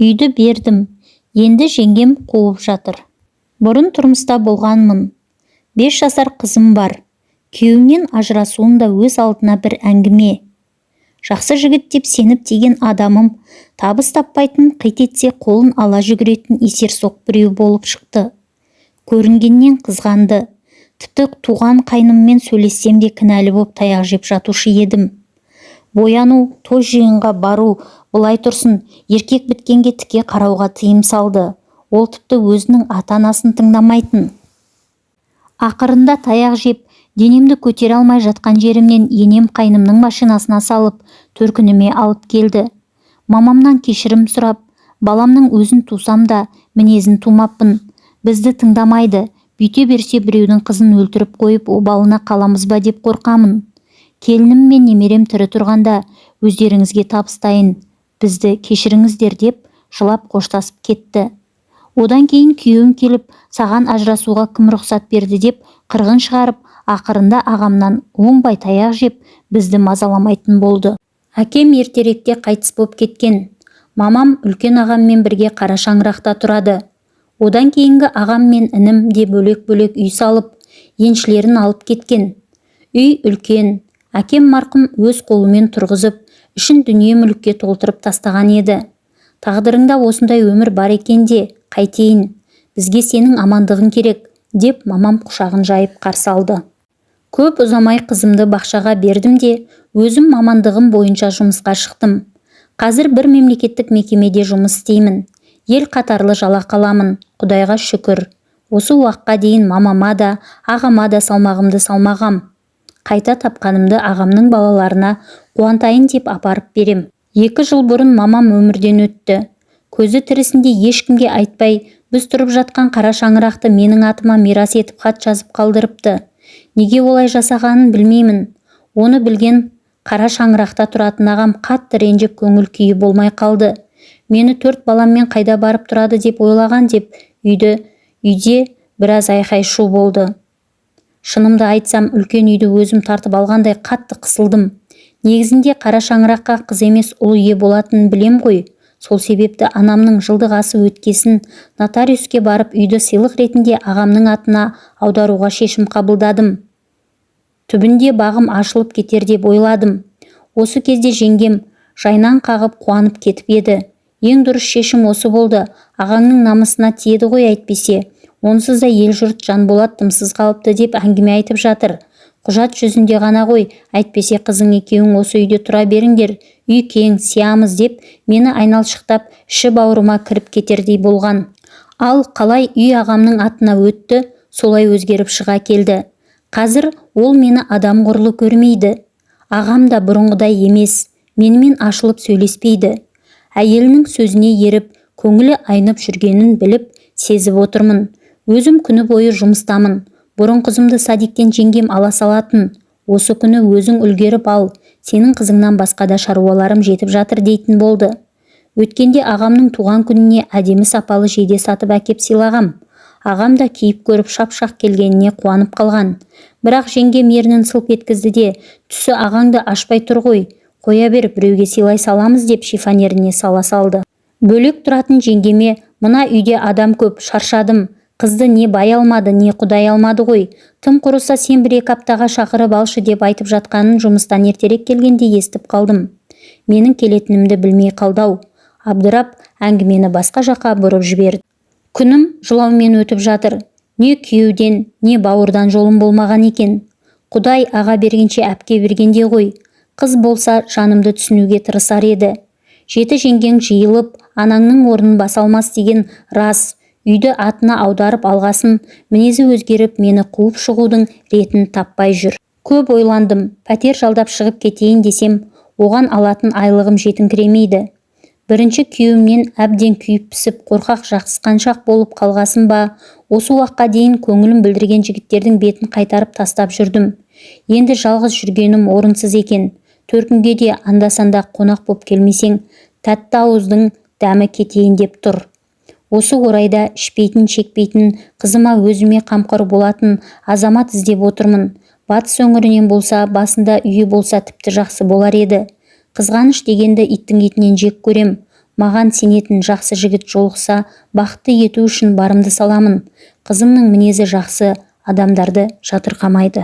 Үйді бердім, енді жеңгем қуып жатыр. Бұрын тұрмыста болғанмын. 5 жасар қызым бар. Күйеуімнен ажырасуым да өз алдына бір әңгіме. Жақсы жігіт деп сеніп тиген адамым табыс таппайтын, қит етсе қолын ала жүгіретін есерсоқ біреу болып шықты. Көрінгеннен қызғанды. Тіпті туған қайныммен сөйлессем де кінәлі боп таяқ жеп жатушы едім. Бояну, той-жиынға бару былай тұрсын, еркек біткенге тіке қарауға тыйым салды. Ол тіпті өзінің ата-анасын тыңдамайтын. Ақырында таяқ жеп, денемді көтере алмай жатқан жерімнен енем қайнымның машинасына салып, төркініме алып келді. Мамамнан кешірім сұрап, баламның өзін тусам да, мінезін тумаппын. Бізді тыңдамайды, бүйте берсе біреудің қызын өлтіріп қойып обалына қаламыз ба деп қорқамын. Келінім мен немерем тірі тұрғанда өздеріңізге табыстайын, бізді кешіріңіздер деп жылап қоштасып кетті. Одан кейін күйеуім келіп, саған ажырасуға кім рұқсат берді деп қырғын шығарып, ақырында ағамнан оңбай таяқ жеп, бізді мазаламайтын болды. Әкем ертеректе қайтыс боп кеткен. Мамам үлкен ағаммен бірге қара шаңырақта тұрады. Одан кейінгі ағам мен інім де бөлек-бөлек үй салып, еншілерін алып кеткен. Үй үлкен. Әкем марқұм өз қолымен тұрғызып, ішін дүние-мүлікке толтырып тастаған еді. Тағдырыңда осындай өмір бар екен де, қайтейін, бізге сенің амандығың керек, деп мамам құшағын жайып қарсы алды. Көп ұзамай қызымды бақшаға бердім де, өзім мамандығым бойынша жұмысқа шықтым. Қазір бір мемлекеттік мекемеде жұмыс істеймін. Ел қатарлы жалақы аламын, Құдайға шүкір. Осы уақытқа дейін мамама да, ағама да салмағымды салмағам. Қайта тапқанымды ағамның балаларына қуантайын деп апарып берем. 2 жыл бұрын мамам өмірден өтті. Көзі тірісінде ешкімге айтпай, біз тұрып жатқан қара шаңырақты менің атыма мирас етіп хат жазып қалдырыпты. Неге олай жасағанын білмеймін. Оны білген қара шаңырақта тұратын ағам қатты ренжіп, көңіл күйі болмай қалды. Мені төрт баламмен қайда барып тұрады деп ойлаған деп үйді үйде біраз айқай-шу болды. Шынымды айтсам, үлкен үйді өзім тартып алғандай қатты қысылдым. Негізінде қара шаңыраққа қыз емес, ұл ие болатынын білем ғой. Сол себепті анамның жылдық асы өткесін нотариуске барып, үйді сыйлық ретінде ағамның атына аударуға шешім қабылдадым. Түбінде бағым ашылып кетер деп ойладым. Осы кезде жеңгем жайнаң қағып қуанып кетіп еді. Ең дұрыс шешім осы болды, ағаңның намысына тиеді ғой әйтпесе. Онсыз да ел-жұрт Жанболат дымсыз қалыпты деп әңгіме айтып жатыр. Құжат жүзінде ғана ғой, әйтпесе қызың екеуің осы үйде тұра беріңдер, үй кең, сиямыз деп мені айналшықтап, іші-бауырыма кіріп кетердей болған. Ал қалай үй ағамның атына өтті, солай өзгеріп шыға келді. Қазір ол мені адам құрлы көрмейді. Ағам да бұрынғыдай емес, менімен ашылып сөйлеспейді. Әйелінің сөзіне еріп, көңілі айнып жүргенін біліп, сезіп отырмын. Өзім күні бойы жұмыстамын. Бұрын қызымды садиктен жеңгем ала салатын. Осы күні өзің үлгеріп ал, сенің қызыңнан басқа да шаруаларым жетіп жатыр дейтін болды. Өткенде ағамның туған күніне әдемі сапалы жейде сатып әкеп сыйлағам. Ағам да киіп көріп, шап-шақ келгеніне қуанып қалған. Бірақ жеңгем ернін сылп еткізді де, түсі ағаңды ашпай тұр ғой, қоя бер, біреуге сыйлай саламыз деп шифонеріне сала салды. Бөлек тұратын жеңгеме мына үйде адам көп, шаршадым. Қызды не бай алмады, не құдай алмады ғой. Тым құрыса сен бір-екі аптаға шақырып алшы деп айтып жатқанын жұмыстан ертерек келгенде естіп қалдым. Менің келетінімді білмей қалды-ау. Абдырап, әңгімені басқа жаққа бұрып жіберді. Күнім жылаумен өтіп жатыр. Не күйеуден, не бауырдан жолым болмаған екен. Құдай аға бергенше әпке бергендей ғой. Қыз болса жанымды түсінуге тырысар еді. Жеті жеңгең жиылып, анаңның орнын баса алмас деген рас. Үйді атына аударып алғасын, мінезі өзгеріп, мені қуып шығудың ретін таппай жүр. Көп ойландым. Пәтер жалдап шығып кетейін десем, оған алатын айлығым жетіңкіремейді. Бірінші күйеуімнен әбден күйіп-пісіп, қорқақ жасқаншақ болып қалғасын ба, осы уақытқа дейін көңілін білдірген жігіттердің бетін қайтарып тастап жүрдім. Енді жалғыз жүргенім орынсыз екен. Төркінге де анда-санда қонақ боп келмесең, тәтті ауыздың дәмі кетейін деп тұр. Осы орайда ішпейтін, шекпейтін, қызыма, өзіме қамқор болатын азамат іздеп отырмын. Батыс өңірінен болса, басында үйі болса тіпті жақсы болар еді. Қызғаныш дегенді иттің етінен жек көрем. Маған сенетін жақсы жігіт жолықса, бақытты ету үшін барымды саламын. Қызымның мінезі жақсы, адамдарды жатырқамайды.